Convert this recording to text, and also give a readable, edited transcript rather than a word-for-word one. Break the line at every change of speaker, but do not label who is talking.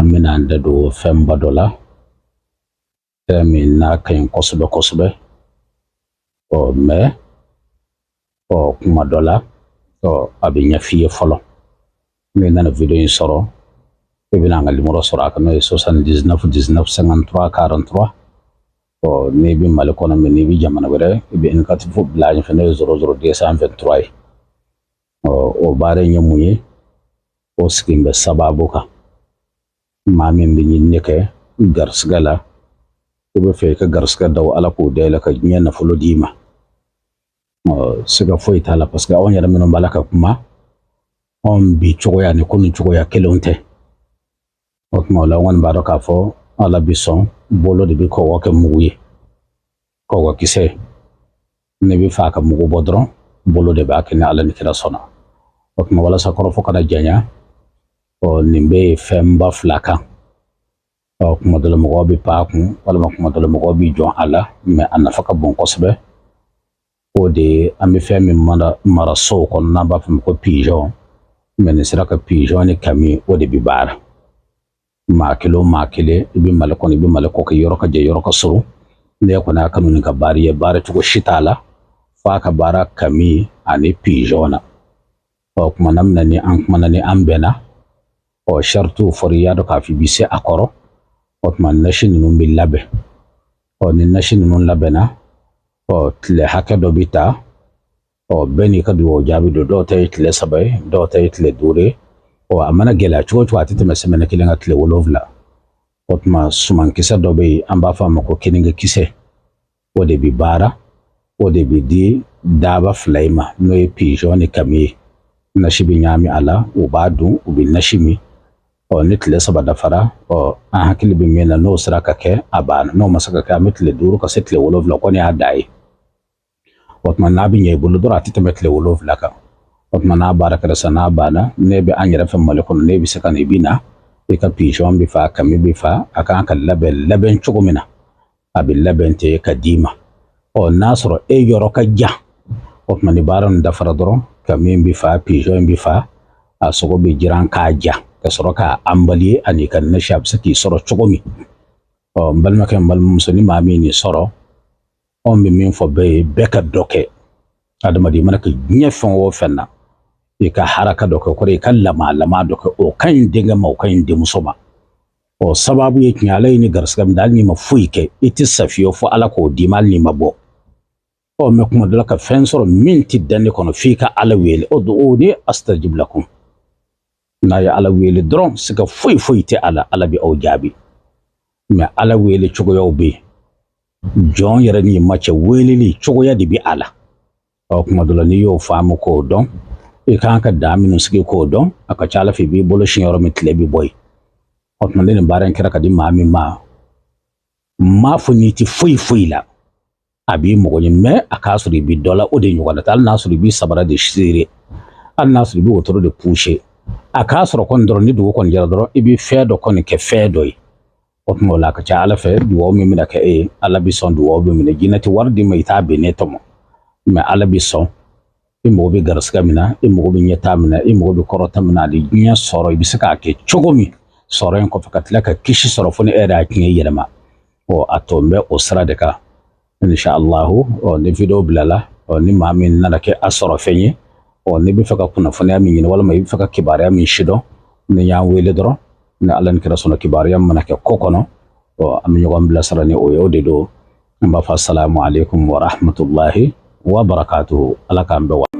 An bɛna an da don fɛnba dɔ la, fɛn min n'a ka ɲi kosɛbɛ kosɛbɛ. Ɔ mɛ ɔ kuma dɔ la, ɔ a bɛ ɲɛf'i ye fɔlɔ. N'i nana video in sɔrɔ, i bɛna an ka nimoro sɔrɔ a kan, n'o ye 79 19 53 43. Ɔ n'i bɛ Mali kɔnɔ, mɛ n'i bɛ jamana wɛrɛ, i bɛ indicatif bila a ɲɛfɛ, n'o ye 00 223 ye. Ɔ o baara in ye mun ye? O sigin bɛ sababu kan. Maa min bɛ ɲinini kɛ garisigɛ la, i bɛ fɛ i ka garisigɛ daw Ala k'o dayɛlɛ ka diɲɛ nafolo d'i ma, ɔ siga foyi t'a la, parce que anw yɛrɛ minnu b'a la ka kuma, anw bi cogoya ni kunun cogoya kelenw tɛ. O tuma o la, an kɔni b'a dɔn k'a fɔ Ala bi sɔn, bolo de bɛ kɔgɔ kɛ mugu ye. Kɔgɔ kisɛ ne bɛ fɛ a ka mugu bɔ dɔrɔn, bolo de b'a kɛ, ni Ala ni kira sɔnna. O tuma, walasa kɔrɔfɔ kana janya, ɔ nin bɛ fɛnba fila kan. Ɔ kuma dɔ la mɔgɔw bɛ pan a kun, walima kuma dɔ la mɔgɔw bɛ jɔn a la, mɛ a nafa ka bon kosɛbɛ. O de ye an bɛ fɛn min mara sow kɔnɔ, n'an b'a fɔ ma ko pigeon. Mɛ nin sera ka pigeon ni kami, o de bɛ baara. Maa kelen o maa kelen, i bɛ Mali kɔnɔ, i bɛ Mali kɔ kan, yɔrɔ ka jan, yɔrɔ ka surun, ne kɔni y'a kanu nin ka baara ye. Baara cogo si t'a la f'a ka baara kami ani pigeon na. Ɔ kuma na min na ni an kumana, ni an bɛnna, ɔ saritiw fɔra, i y'a dɔn k'a fɔ i bɛ se a kɔrɔ. O tuma nasi ninnu bɛ labɛn. Ɔ ni nasi ninnu labɛnna, ɔ tile hakɛ dɔ bɛ ta. Ɔ bɛɛ n'i ka dugawu jaabi don. Dɔw ta ye tile 3 ye, dɔw ta ye tile 5 ye. Ɔ a mana gɛlɛya cogo o cogo, a tɛ tɛmɛ sɛmɛnɛ kelen ka tile 7. O tuma sumankisɛ dɔ bɛ yen, an b'a fɔ a ma ko kenige kisɛ, o de bɛ baara, o de bɛ di daaba fila in ma, n'o ye pigeon ni kami ye. Nasi bɛ ɲaami a la, u b'a dun, u bɛ nasi min. Ɔ ni tile 3 dafara, ɔ an hakili bɛ min na, n'o sera ka kɛ, a banna. N'o ma se ka kɛ, an bɛ tile 5 ka se tile 7 kɔni y'a da ye. O tuma n'a bɛ ɲɛ i bolo dɔrɔn, a tɛ tɛmɛ tile 7 kan. O tuma n'a baara kɛra sisan, n'a banna, ne bɛ an yɛrɛ fɛ Mali kɔnɔ, ne bɛ se ka na, i bɛ na, i ka pigeon bɛ fa, kami bɛ fa. A kan ka labɛn labɛn cogo min na, a bɛ labɛn ten ka d'i ma. Ɔ n'a sɔrɔ e yɔrɔ ka jan, o tuma ni baara nin dafara dɔrɔn, kami bɛ fa, pigeon bɛ fa, a sogo bɛ jiran k'a ja ka sɔrɔ k'a anbaliye ani ka nasi, a bɛ se k'i sɔrɔ cogo min. Ɔ n balimakɛ, n balimamuso, ni maa min nin sɔrɔ, anw bɛ min fɔ bɛɛ ye, bɛɛ ka dɔ kɛ. Adamaden mana kɛ diɲɛ fɛn o fɛn na, i ka haraka dɔ kɛ, kɔrɔ i ka lama lama dɔ kɛ, o ka ɲi denkɛ ma, o ka ɲi denmuso ma. Ɔ sababu ye tiɲɛ, Ala ye ni garisigɛ min da, hali n'i ma foyi kɛ, i tɛ sa fiyewu fo Ala k'o d'i ma, hali n'i ma bɔ. Ɔ mɛ kuma dɔ la, ka fɛn sɔrɔ min tɛ dan ne kɔnɔ, f'i ka Ala wele. O don o ni astajib lakum, n'a ye Ala wele dɔrɔn, siga foyi foyi tɛ a la, Ala bɛ aw jaabi. Mɛ Ala wele cogoyaw bɛ yen, jɔn yɛrɛ ni ma cɛ weleli cogoya de bɛ a la. Ɔ kuma dɔ la, n'i y'o faamu k'o dɔn, i kan ka dan minnu sigi k'o dɔn, a ka ca Ala fɛ, i b'i bolo sin yɔrɔ min, tile bɛ bɔ yen. O tuma ni nin baara in kɛra ka di maa min ma, n m'a fɔ n'i tɛ foyi foyi la, a b'i mɔgɔ ɲɛ, mɛ a k'a sɔrɔ i bɛ dɔ la, o de ɲɔgɔn na tɛ. Hali n'a sɔrɔ i b'i sabara de seere, hali n'a sɔrɔ i bɛ wotoro de puse, a k'a sɔrɔ kɔni dɔrɔn, ni dugu kɔni jɛra dɔrɔn, i bɛ fɛn dɔ kɔni kɛ fɛn dɔ ye. O tuma o la, a ka ca Ala fɛ, dugawu min bɛna kɛ e ye, Ala bɛ sɔn, dugawu bɛ minɛ. Jinɛ tɛ wari d'i ma i t'a bɛnnen tɔmɔ, mɛ Ala bɛ sɔn. I mago bɛ garisigɛ min na, i mago bɛ ɲɛtaa min na, i mago bɛ kɔrɔta min na, ani diɲɛ sɔrɔ, i bɛ se k'a kɛ cogo min sɔrɔ in kɔfɛ, ka tila ka kisi sɔrɔ fo ni e yɛrɛ y'a tiɲɛ i yɛrɛ ma. Ɔ a tɔ n bɛ o sira de kan, insha Allahu. Ɔ ni video bilala, ɔ ni maa min nana kɛ a sɔrɔ fɛn ye, ɔ n'i bɛ fɛ ka kunnafoniya min ɲini, walima i bɛ fɛ ka kibaruya min sidɔn, ni y'an wele dɔrɔn, ni Ala ni kira sɔnna, kibaruya mana kɛ ko kɔnɔ, ɔ an bɛ ɲɔgɔn bilasira ni o ye. O de don an b'a fɔ asalamu aleykum wa rahmatulahi wa barakatuhu. Ala k'an bɛn.